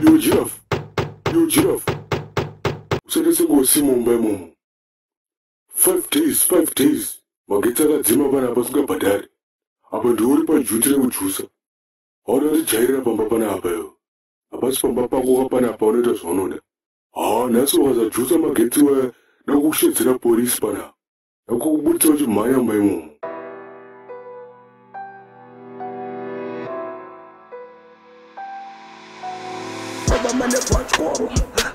Iwe giraffe, iwe giraffe, usaite senge usimo mumba imomo. 5 days, 5 days magetsi akadzima panapa usingabhadhari. Apa ndiwe uri paduty rekujusa. Hauna kutijairira pamba panapa iwe. Hapasi pamba pako kapanapa, unoita zvaunoda. Haa, nhasi ukasajusa magetsi waya, ndakushedzera polisi panapa, ndakukubudisa uchimhanya mumba imomo. Baba Mandebvu achikoro,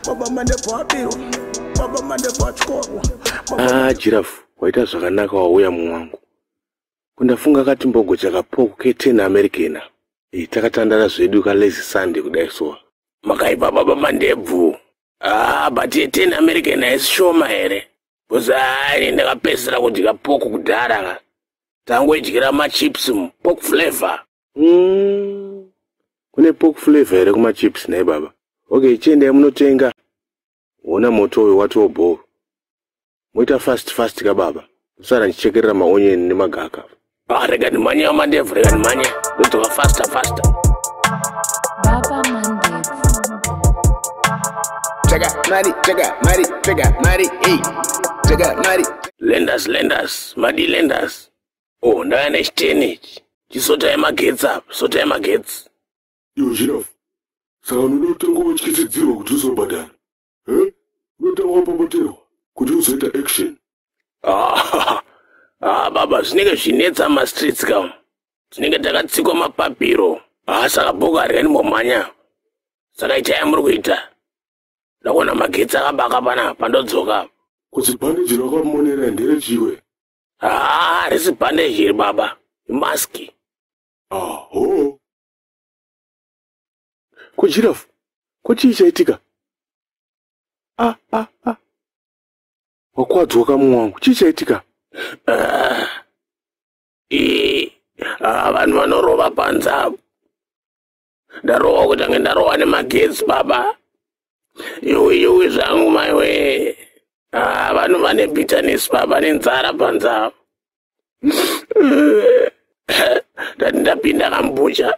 Baba Mandebvu abirwa, Baba Mandebvu achikoro. Ah, giraffe, waita zvakanaka wauya mumwe wangu. Kundafunga katimbogocha kapork ke10 American. Takatandara zvedu kalazy Sunday kudai so. Makaipa, Baba Mandebvu. Ah, but ye10 American haisi shoma here? Because ai, ndakapedzisira kudya pork kudhara ka. Tangoidyira machips, pork flavor. Kune pork flavor here kumachips nhai baba? Okay, chiendai munotenga. Wona moto uyu watobho. Moita fast fast ka baba. Usara ndichichekerera maonion nemagaka. Ah, rega ndimhanye, vaMandebvu, rega ndimhanye, ndodzoka faster faster. Baba Mandebvu. Chega mari, chega mari, chega mari, ey. Chega mari. Lenders, lenders, madi lenders. Oh, ndauya nechiteni ichi. Chisotai magetsi apa, sotai magetsi. Iwe giraffe, saka unoda kutanga watyisidzirwa kuti uzobhadhara? He? Unotanga wapopoterwa kuti uzoita action. Ah, ah, baba, zvinenge zvinetsa mastreets kam. Tinenge takatsikwa mapapiro. Ah, saka bhoka rega ndimbomhanya. Saka itai muri kuita. Ndakuona magetsi akabaka panapa, pandodzoka. Kuti bhandeji rakamonera nderechiwe? Ah, risi bhandeji iri baba. Imaski. Ah, ho. Ko giraffe, ko chii chaitika? Ah, ah, ah. Wakwadzwa kamwe wangu, chii chaitika? Ah, ah, vanhu vanorova panze apo. Ndarohwa kutange ndarohwa nemagetsi baba. Yuwi yuwi zvangu maiwe. Ah, vanhu vane bitterness baba, nenzara panze apo. Ndati ndapinda kambucha,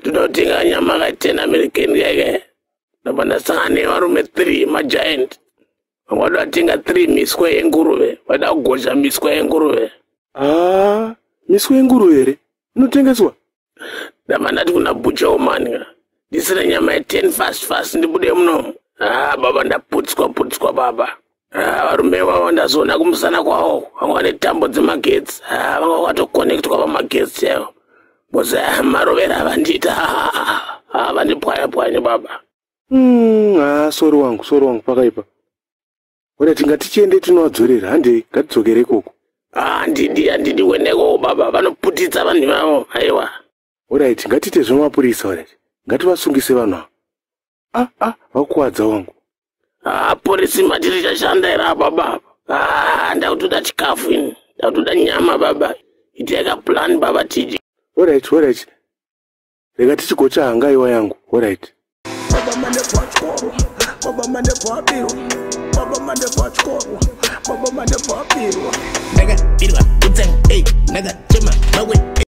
ndotenga nyama ka10 American keke. Ndabva ndasangana nevarume 3 magiant. Vamwe vada vatenga 3 miswe yenguruve, vada kugocha miswe yenguruve. Ah, miswe yenguruve here inotengeswa? Ndabva ndati kuna butcher woman ka, ndisire nyama ye10 fast fast ndibude muno. Ah baba, ndaputswa putswa baba. Ah, varume vavo ndazoona kumusana kwavo vanga vane tambo dzemagetsi. Ah, vanga vakatokonektwa pamagetsi chaivo. Because ah, marovero avandiita, ah, vandipwanya pwanya baba. Ah, sorry wangu, sorry wangu, pakaipa. Ora tingatichiende tinovadzorera, handei, ngatidzokere ikoko. Ah, handidi, handidi kuendeko baba, vanoputitsa vanhu ivavo, aiwa. Alright, ngatiite zvemapurisa, alright. Ngativasungise vanhu ava. Ah, ah, vakuwadza wangu. Ah, porisi mati richashanda here apa baba? Ah, ndakutoda chikafu ini, ndakutoda nyama baba. Itai kaplan baba, tidye. Alright, alright. Rega tichigocha hangaiwa yangu, alright. Baba Mandebvu achikoro, Baba Mandebvu abirwa, Baba Mandebvu achikoro, Baba Mandebvu abirwa. Ndakabirwa kutsenga, ey, ndakachema mawe.